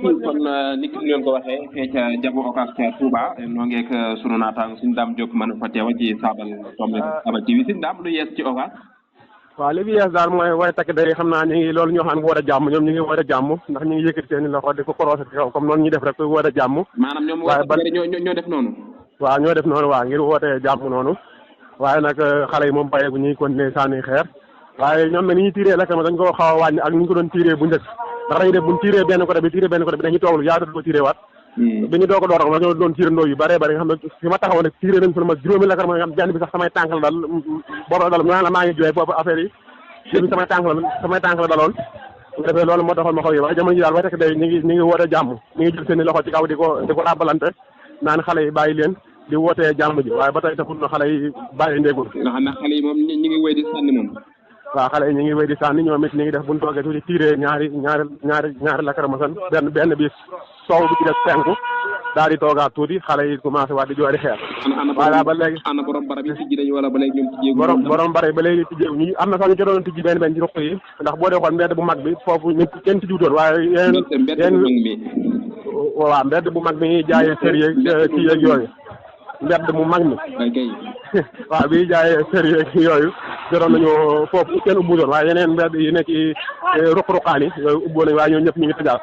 kon ni ki leen ko waxee fee ca Jabu Ocass ca Touba noo ngeek sunu naataang suñu daam jóg mën fa teewa ci saabal tombe saabal TV suñu daam lu yees ci Ocass. waaw li fi yees daal mooy way takk day xam naa ñu ngi loolu ñoo xam ne woote jàmm ñoom ñu ngi woote jàmm ndax ñu ngi yëkkati seen i loxo di ko korosé ci kaw comme noonu ñu def rek koy woote jàmm. maanaam ñoom woote ñoo def noonu. waaw ñoo def noonu waaw ngir woote jàmm noonu waaye nag xale yi moom bàyyi bu ñuy continuer sànni xeer waaye ñoom nag ni ñuy tiré lakk ma dañ ko xaw a wàññi ak ni ñu ko doon tiré bu njëkk ndax dañuy def buñ tiré benn côté bi tiré benn côté bi dañuy toog lu yaatu ko tiré waat bi ñu doog a door rek dañoo doon tiré ndoo yu bëree bëri nga xam ne fi ma taxawoon rek tiré nañ fa ma juróomi lakar ma nga xam benn bi sax samay tànk la dal boro dal mu naan la maa ngi jooy boobu affaire yi bi samay tànk la daloon nga defee loolu moo taxoon ma xaw yi waaye jamono ji daal way takk day ñu ngi woote jàmm ñu ngi jël seen i loxo ci kaw di ko ràbbalante naan xale yi bàyyi leen di wootee jàmm ji waaye ba tey taxul na xale yi bàyyi ndéegul nga xam ne xale yi moom ñu ngi wéy di sànni moom. waaw xale yi ñu ngi wéy di sànni ñoom it ñu ngi def buñ toogee tuuti tiré ñaari lacrymogène benn bi soow bi ci def penku daal di toogaat tuuti xale yi commencé waat di joori xeer. voilà ba léegi ana borom barab yi tijji nañu wala ba léegi ñoom tijjeegu. borom barab ba léegi tijjeegu ñu am na sax ñu ci doon tijji benn ci ruq yi ndax boo dee xool mbedd bu mag bi foofu ñu kenn tijjuutoon waaye waaw mbedd bu mag bi ñuy jaayee sër yeeg kii yeeg yooyu mbedd mu mag mi waaw bi jaayee sër yeeg yooyu joroon nañu foofu kenn ubbutoon waaye yeneen mbedd yi nekk ci ruq-ruqaan yi yooyu ubboo nañu waaye ñoom ñëpp ñu ngi tëjaat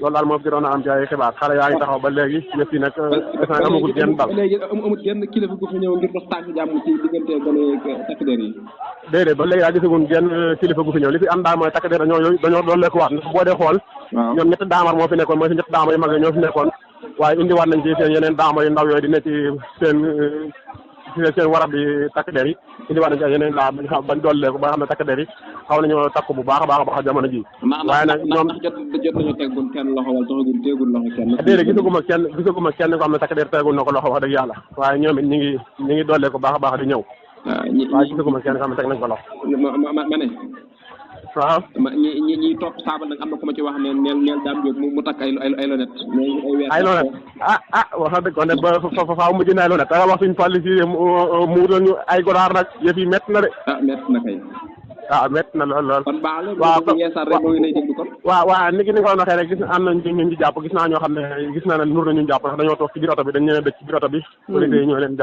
loolu daal moom joroon na am ci ay xibaar xale yaa ngi taxaw ba léegi yëpp yi nag instant amagul genn dal léegi amul genn kilifa gu fi ñëw ngir dox tànk jàmm ci diggante gone takk der yi déedéet ba léegi daa gisagun genn kilifa gu fi ñëw li fi am daal mooy takk der dañoo doon lekk waat ndax boo dee xool ñoom ñetti daamar moo fi nekkoon mooy si ñetti daamar yu mag ñoo fi nekkoon waaye indiwaat nañ ci seen yeneen daama yu ndaw yooyu di nekk ci seen warab bi takk der yi indiwaat nañ ci yeneen daa bañ dolleeku ba xam ne takk der yi xaw nañoo takku bu baax a baax a baax jamono ji waaye nag ñoom jot nañu tegul kenn loxo wala taxagul tegul loxo kenn déedéet gisaguma kenn ko xam ne takk der tegul na ko loxo wax dëgg yàlla waaye ñoom it ñi ngi dolleeku baax a baax di ñëw waaye gisaguma kenn ko xam ne teg nañ ko loxo ma ne waaw ñi topp saabal nag am na ku ma ci wax ne neel daam jóg mu takk ay lonet ay lonet wax na dëgg kon ne ba faaw mu jënd ay lonet da nga wax suñu fàlli si mu wutal ñu ay godaar nag yëf yi métti na de métti na kay métti na lool kon baax la waaw yeesal rek moo ngi lay déglu kon waaw ni nga ko waxee rek gis am nañ ñun ci jàpp gis naa ñoo xam ne gis naa ne nur na ñun jàpp ndax dañoo toog ci biir oto bi dañ ñëwee dëkk ci biir oto bi police yi ñoo leen jàpp